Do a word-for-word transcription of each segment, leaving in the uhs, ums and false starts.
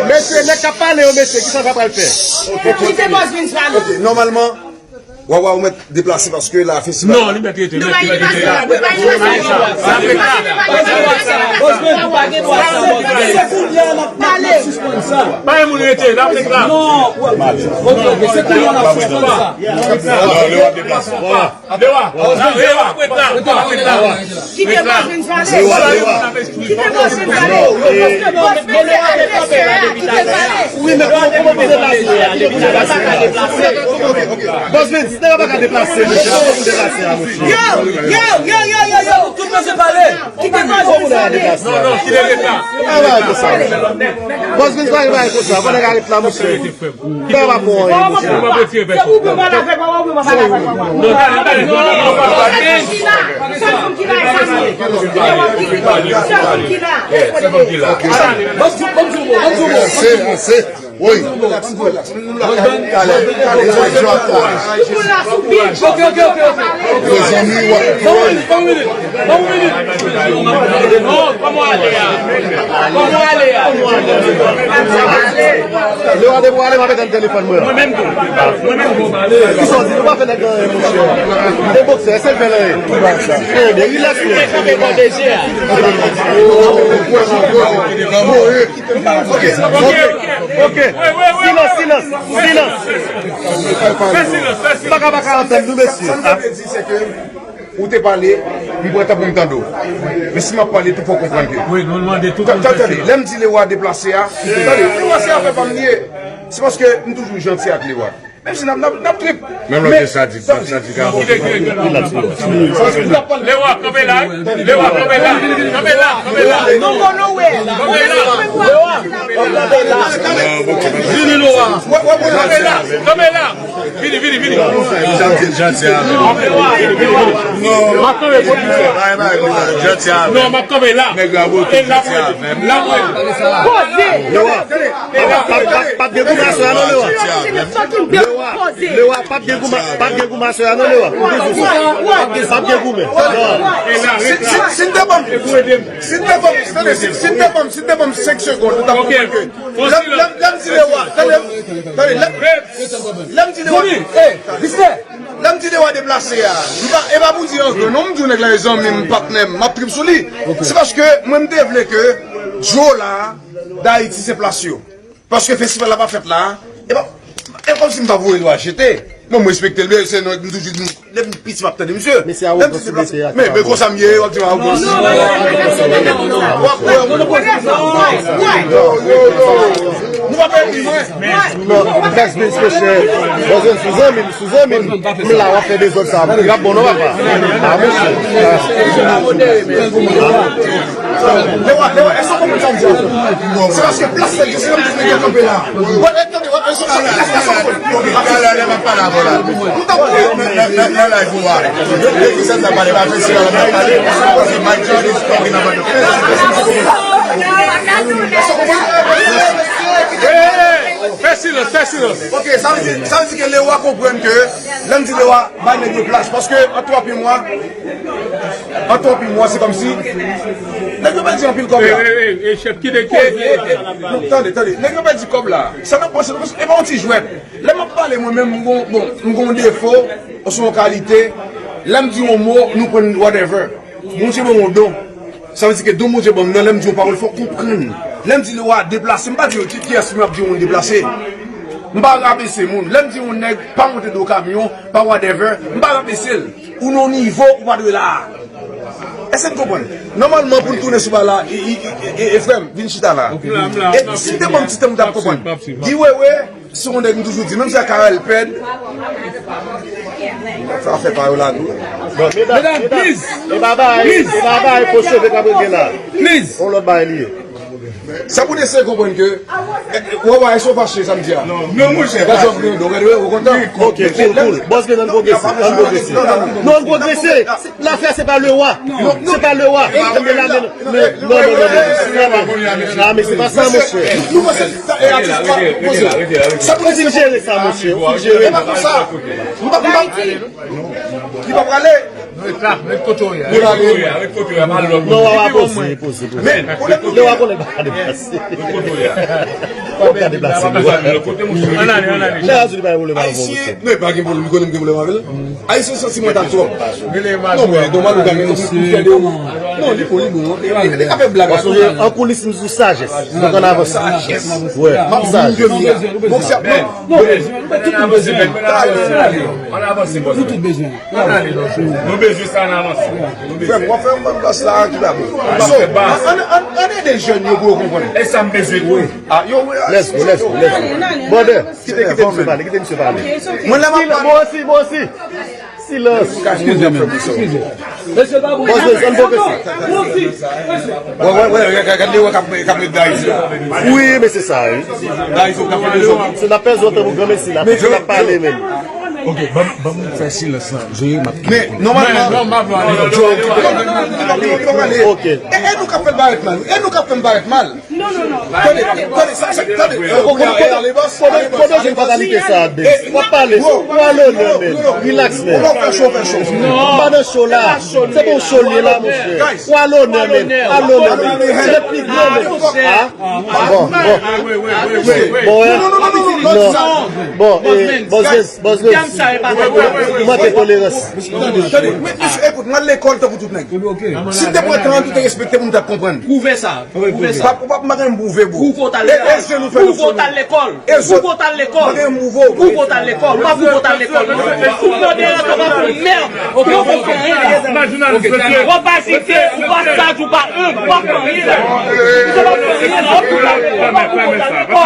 Mesye, nèg k ap pale yo, mesye, kisa sa pral fè? Kite Bòs Vens pale. Ok, nòmalman, Wawa, ou mèt deplase paske la festival. Non, li mèt rete, li mèt rete. Bòs Vens, ou pa gen dwa sa, Bòs Vens. Se kounye a n ap sispann sa. Pa gen moun rete, l ap ret la. Non, ok, ok, se kounye a n ap sispann sa. Lewa, Lewa, Lewa, Lewa, ret la, ret la. Kite Bòs Vens pale. Lewa, Lewa. Kite Bòs Vens pale. Wi, men kòman, kòman pou deplase? Bòs Vens, nèg la pa ka deplase, mesye. Kòman pou deplase a, mesye? Yo, yo, yo, yo, yo, yo, tout mesye pale. Kite Bòs Vens pale. Non, non, kite ret la. Bòs Vens pa gen bagay konsa. Fò nèg la ret la, mesye. Bagay pa bon, hein, mesye. Se ou pran mal avèk mwen, ou pran mal avèk mwen. Non, talè, talè, non, non, non, non. Ase, ase. Wi. Talè, talè, talè. Ok, ok, ok, ok. Mezanmi, w ap pran. Ban m yon minit. Non, kòman ale a? Kòman ale a? Lewa, depi w ale, m ap etenn telefòn mwen an. Mwen menm tou. Mwen menm tou. Kisa w di? Nou pa fè nèg anyen, monchè. E boksè, se l fè l anyen. Ebyen, rilaks, men. Kanpe bò de je a. Ok, ok, ok. Silans, silans, silans. Fè silans, fè silans. Baka, baka antann nou, mesye. Ou te pale, m pran tan pou m tande w. Men si m ap pale tou, fò w konprann ke. Wi, nou mande tout moun fè silans. Tande, lè m di Lewa deplase a, tande, Lewa se afè pa m li ye. Se paske m toujou janti ak Lewa. Menm si n ap, n ap, n ap trip. Menm lòt de sadik, sadik a bon. Lewa, kanpe la, wi. Lewa, kanpe la. Kanpe la, kanpe la. Kanpe la. Lewa. Vini, Lewa. Kanpe la, kanpe la. Vini, vini, vini. Janti, janti avè m. Non. M ap kanpe pou ou. Bay, bay, janti avè m. Non, m ap kanpe la. Nèg la bote, janti avè m. Poze. Lewa. Pa, pa, pa, pa gen goumen aswè a non, Lewa. Lewa. Lewa, pa gen goumen, pa gen goumen aswè a non, Lewa. M te di w sa. Pa gen goumen. Non. Si, si, si n te ban m, si n te ban m, tande, si, si n te ban m, si n te ban m senk segonn, ou t ap konprann ke lè, lè, lè m di Lewa, tande, tande, lè, lè m di Lewa, lè m di Lewa deplase a, m pa, e pa pou di anyen non, m di w nèg la e zanmi m, patnè m, m ap trip sou li. Se paske mwen m te vle ke Joe la, Dayiti se plas yo. Paske festival la pa fèt la, e pa, e kòmsi m t ap voye l achte. Bon, m respekte l, men se non, m toujou di, lè m piti m ap tande misye. Mesye, arogans ou mete a. Men, men konsa m ye, w ap di m arogans. W ap wè, w ap wè. Nou pa pèdi. Non, best best special. Bon, sou zanmi m, sou zanmi m. M la, w ap fè dezòd sa. Y ap bon, non, papa? Ah, mesye. Lewa, Lewa, èske w konprann sa m di a? Se paske plas la, se nan plas nèg yo kanpe la. Bon, e, tande, w ap, èske w konprann? Èske w konprann? Talè, talè, m ap pale avè w la. M t ap pale. Nan, nan, nan, nan live ou a. Depi sèt la pale, pa fè sila la pale. Èske w konprann? Fè silans, fè silans. Ok, sa vle di, sa vle di ke Lewa konprann ke, lè m di Lewa, bay nèg yo plas, paske an twa pye mwa, an twa pye mwa, se kòmsi nèg yo pèdi anpil kòb la. E, e, e, e, chèf, kite, kite. Non, tande, tande, nèg yo pèdi kòb la. Sa n ap panse, e pa yon ti jwèt. Lè m ap pale mwen menm, m gon, bon, m gon defo, oswa yon kalite, lè m di yon mo, nou pran whatever. Bondye ban m yon don. Sa vle di ke don Bondye ban m nan, lè m di yon pawòl, fò w konprann. Lè m di Lewa deplase, m pa di ki, kiyès m ap di yon moun deplase. M pa rabese moun. Lè m di yon nèg pa monte do kamyon, pa whatever, m pa rabese l. Ou nan yon nivo ou pa dwe la a. Èske n konprann? Nòmalman, pou n tounen sou bagay la, e, e, e, e, e, frè m, vin chita la. E si n te ban m ti tan, m t ap konprann. Guy Wewe, se yon nèg m toujou di, menm si a Carel pèd, sa fè pa yo la tou. Bon, medam, medam, please, e pa bay, please, e pa bay po cheve k ap regle la. Please. On lòt bagay li ye. Sa pou n eseye konprann ke, e, e, Wawa, èske w fache sa m di a? Non, non, monchè. Gade, w kontan? Ok, cool, cool. Bòs, ann pwogrese, ann pwogrese. Non, ann pwogrese. Lafè se pa Lewa. Se pa Lewa. Tande la, men, men, non, non, non, non. Ah, men se pa sa, monchè. Nou panse, e, atis pa poze. Sa pou n jere sa, monchè. Ou jere. E pa konsa. M pa, m pa, li pa prale. Nou ret la, ret kote w ye. Ret kote w ye, ret kote w ye, pa lòt. Non, w a poze, poze, poze. Men, Lewa konnen pa de Ou ka deplase nou. Ann ale, ann ale. Lè a di li pa gen pwoblèm avè w, mesye. Non, e pa gen pwoblèm, li konnen m gen pwoblèm avè l. Ayisyen santimantal twòp. Non, men, nòmal, ou ka gen yon koup fè de ou. Non, li bon, li bon. Li ka fè blag. Paske an koulis, m sou sajès. Donk, ann avanse. Wè, m ap sajès. Bon, se ap, non. Non, nou tout bezwen. Ann avanse, bòs. Nou tout bezwen. Nou bezwen sa, ann avanse. Frè m, w ap fè yon bann bas la ki pa bon. So, ann, ann, ann, ann ede jèn yo pou yo konprann. E sa m bezwen tou. Ah, yo, let's go, let's go, let's go. Brother, kite, kite misye pale, kite misye pale. Mwen la m ap pale. Bon, si, bon, si. Silans. Eskize, men. Eskize. Mesye pa bon. Bòs, bòs, ann pwogrese. Wè, wè, wè, gade, gade, wè, k ap, k ap met Dayis la. Wi, men se sa, wi. Dayis, ou t ap fè dezòd. Se n ap fè zòt pou granmesi la. Tout moun ap pale, men. Ok, ban m, ban m fè silans lan. Jere, m ap. Men, nòmalman. Ok. E, e nou k ap fè l parèt mal. E nou k ap fè m parèt mal. Non, non, non. Tande, tande, sa, sa, tande. Kote, kote, kote, kote jèn fatalite sa a, Dens? W ap pale, w al onè, men. Relax, men. Ou pa fè cho, fè cho. M pa nan cho la. Se pou cho l ye la, monchè. W al onè, men. Al onè, men. Se pi gran, men. Ah, bon, bon. Bon, eh, non. Bon, eh, bòs Dens, bòs Dens. Manke tolerans. Tande, tande. Men, mesye, ekout, mwen al lekòl tankou tout nèg. Si m te pran tan an, m te respekte pou m ta konprann. Pwouve sa. Pwouve sa. Pap, pap, pa gen m pwouve, bro. Pwouve w t al lekòl. Pwouve w t al lekòl. Pwouve w t al lekòl. Pa gen m pwouve w. Pwouve w t al lekòl. Pwouve w t al lekòl. Ou pa pwouve w t al lekòl, non. Ou pran de an, ou pa pran mèd. Ou pa fè anyen. W ap ajite, ou pa saj, ou pa enb, ou pa fè anyen. Ou pa fè anyen, non. Ou pa pwouve w t al lekòl.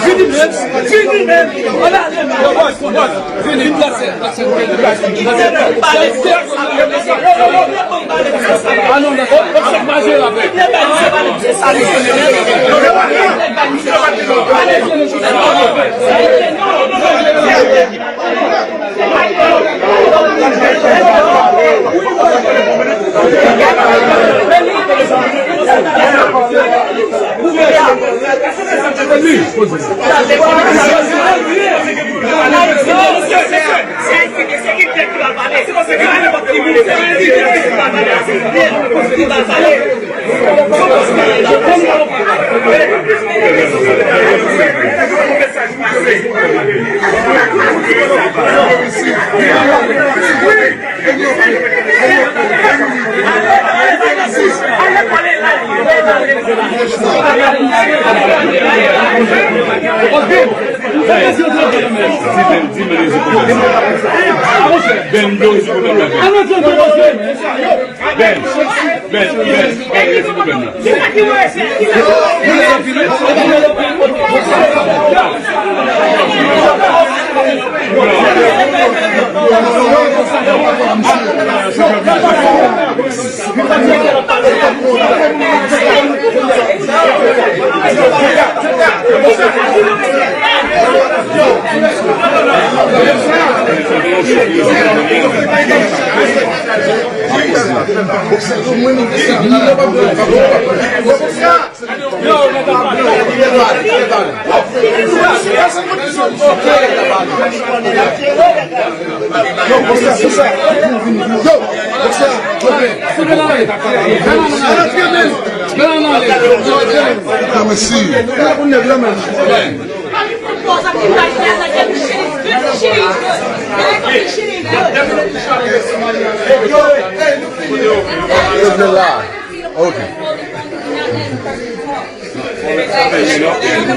Vini menm, vini menm. Ann ale, bòs, bòs. Vini, plase, plase. Kounye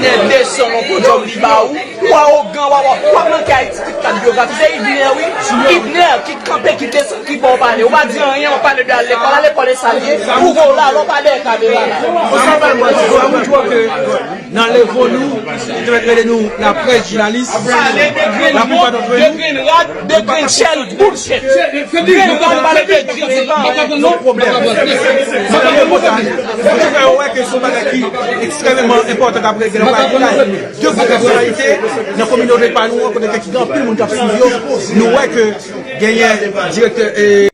a desann yon kou djòb li ba ou. Ou awogan, w ap, w ap manke Ayiti tout kat byografi. Se Ibner, wi. Ibner ki kanpe, ki desann, ki ba w pale. Ou pa di anyen, w ap pale de al lekòl. Al lekòl e sa l ye. Ou gwo la, w ap pale kamera la. Nan levo nou, ki te mèt rele nou laprès jounalis, laplipa dantre nou, de grenn rad, de grenn chèl, bullshit. Grenn rad, pale de Dye, se pa anyen. Yon pwoblèm. Sa nan levo sa, nou fè wè ke se yon bagay ki ekstrèmeman enpòtan k ap regle nan bagay de konpozisyon nan kominote pa nou an, kote ke gen anpil moun k ap swiv yo. Nou wè ke genyen direktè, e,